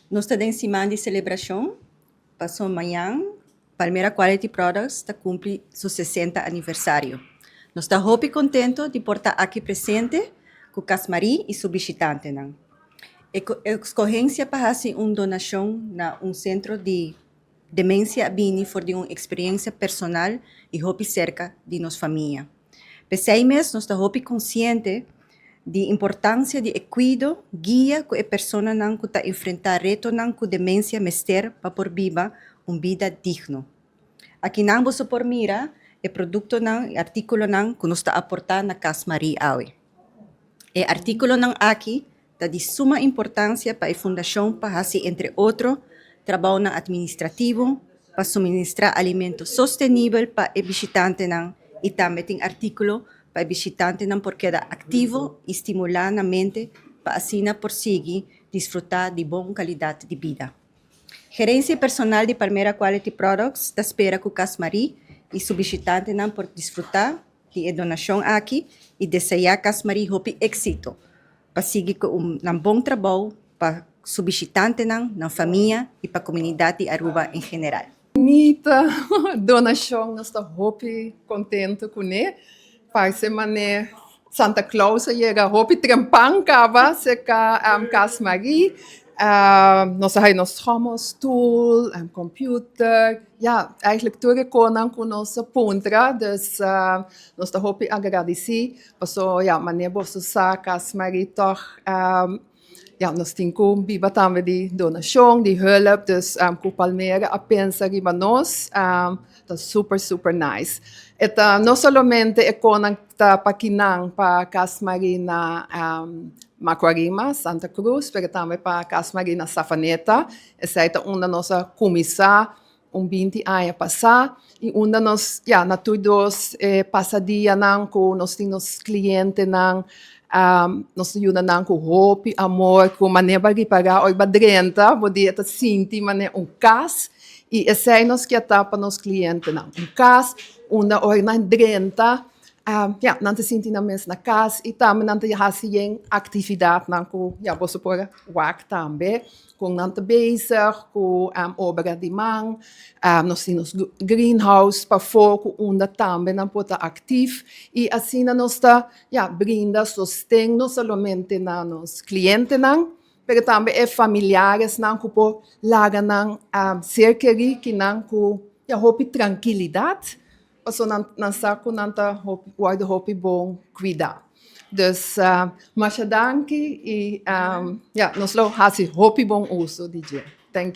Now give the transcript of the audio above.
Nos ta den siman di celebracion, paso mañan Palmera Quality Products ta cumpli su 60 aniversario. Nos ta hopi contento di por ta aki presente cu Cas Marie y su bishitantenan. E escogencia pa haci un donacion na un centro di demencia a bini for di un experiencia personal y hopi cerca di nos famia. P'esey mes nos ta hopi consciente di importancia di e cuido, guia cu e personanan cu ta enfrenta retonan cu demencia mester pa por biba un bida digno. Akinan boso por mira e productonan y articulonan cu nos ta aporta na Cas Marie awe. E articulonan aki ta di suma importancia pa e fundacion pa haci, entre otro, trabounan administrativo, pa suministra alimento sostenibel pa e bishitantenan y tambe tin articulo pa e bishitantenan por keda activo y stimula nan mente pa asina por sigui disfruta di bon calidad di bida. Gerencia personal di Palmera Quality Products ta spera cu Cas Marie y su bishitantenan por disfruta di e donacion aki y desea Cas Marie hopi exito pa sigui cu un bon trabou pa su bishitantenan, nan famia y pa comunidad di Aruba en general. Bunita donacion, nos ta hopi contento cune. Parse mane Santa Claus a yega hopi trempan caba cerca Cas Marie. Nos a haya nos schommelstoel, computer, ja, eigenlijk tur e cosnan cu nos a puntra, dus nos ta hopi agradeci. Paso, ja, mane boso sa, Cas Marie toch, ja, nos tin cu biba tambe di donacion, di hulp, dus cu Palmera a pensa riba nos, ta super, super nice. E ta no solamente e cosnan ta pa kinan pa Cas Marie na Macuarima, Santa Cruz, pero tambe pa Cas Marie na Savaneta. Esey ta unda nos a cuminsa un 20 aña pasa y unda nos, ja, na tur dos pasadianan cu nos tin nos clientenan, nos yuda nan cu hopi amor, cu manera bo ripara ora bo drenta, bo ta sinti mane un cas y esey nos kier ta pa nos clientenan. Un cas unda ora nan drenta, ja, nan ta sinti nan mes na cas y tambe nan ta hasi actividadnan cu, ja, bo por wak tambe, cu nan ta bezig, cu obra di man, nos tin greenhouse pafo cu unda tambe nan por ta actief y asina nos ta, ja, brinda sosten no solamente na nos clientenan, pero tambe e familiaresnan cu por laga nan ser keri cu nan cu, ja, hopi trankilidad, paso nan sa cu nan ta hopi, wordo hopi bon cuida. Dus masha danki y ja, nos lo hasi hopi bon uso di dje. Thank.